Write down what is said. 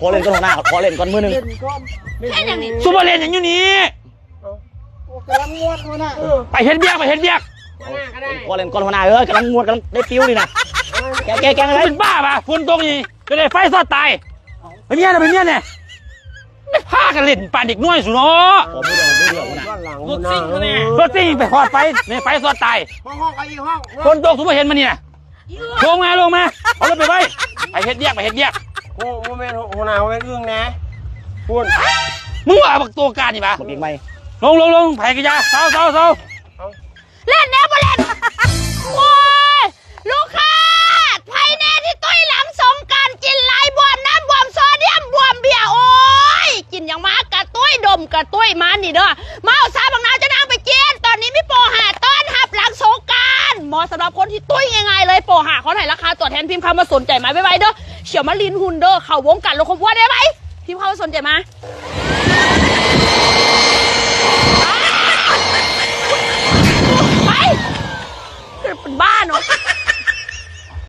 ຂໍຫຼິ້ນກ່ອນຫົວໜ້າ ຂໍຫຼິ້ນກ່ອນມື້ໜຶ່ງ. ເຮັດຫຍັງນີ້? ຊຸມມາຫຼິ້ນຫຍັງຢູ່ນີ້? ໂອ້ ກຳລັງມ່ວນຫົວໜ້າ. ເອີ ໄປເຮັດວຽກ ໄປເຮັດວຽກ. ຫົວໜ້າກໍໄດ້. ຂໍຫຼິ້ນກ່ອນຫົວໜ້າເອີຍ ກຳລັງມ່ວນ ກຳລັງໄດ້ຟິວນີ້ນະ. ແກະ ແກະ ແກະ ເປັນບ້າປະ? ຝົນຕົກນີ້ຈະໄດ້ໄຟຊັອດຕາຍ. ໄປເມຍນະ ໄປເມຍນະ. ໄດ້ພາກັນຫຼິ້ນປານເດັກນ້ອຍສູເນາະ. ຂໍມືດຽວ ມືດຽວພຸ້ນນະ. ລົດຊິງພຸ້ນນະ. ລົດຊິງໄປຮອດໄຟ ນີ້ໄຟຊັອດຕາຍ. ຫ້ອງ ຫ້ອງ ເອົາອີກຫ້ອງ. ຝົນຕົກ ສຸບໍ່ເຫັນມັນນີ້ນະ. ລົງມາ ລົງມາ ເອົາລົດໄປໄວ້. ໄປເຮັດວຽກ ໄປເຮັດວຽກ. ໂອ້ ບໍ່ແມ່ນ ຫົວໜ້າ ບໍ່ແມ່ນອຶ່ງນະ. ພຸ້ນ ມຶງວ່າບັກໂຕການນີ້ຫວາ? ບັກເດັກໃໝ່. ລົງ ລົງ ລົງ ໃຜກະຢ່າ. ເຊົາ ເຊົາ ເຊົາ. ເອົາ ຫຼິ້ນແດ່ບໍ່ຫຼິ້ນ. ໂອ້ຍ ລູກຄ້າ ໃຜແດ່ທີ່ຕຸ້ຍຫຼັງສົງການ ກິນຫຼາຍ ບວມນ້ຳ ບວມໂຊດຽມ ບວມເບຍ. ໂອ້ຍ ກິນຫຍັງມາກະຕຸ້ຍ ດົມກະຕຸ້ຍມານີ້ເດີ. ເມົາຊາບັກນາວ ເຈົ້ານາງໄປກິນ. ຕອນນີ້ມີໂປຣຫ້າຕ້ອນຮັບຫຼັງສົງການ ເໝາະສຳລັບຄົນທີ່ຕຸ້ຍງ່າຍໆເລີຍ. ໂປຣຫ້າ ຂໍໃຫ້ລາຄາຕົວແທນ ພິມຄຳວ່າສົນໃຈມາໄວໆເດີ. ຊິເອົາມາຫຼິ້ນຫຸ່ນເດີ ເຂົ້າວົງການລົດຄອບຄົວໄດ້ໄວ. ພິມຄຳວ່າສົນໃຈມາ. ໄປ ເປັນບ້າເນາະ.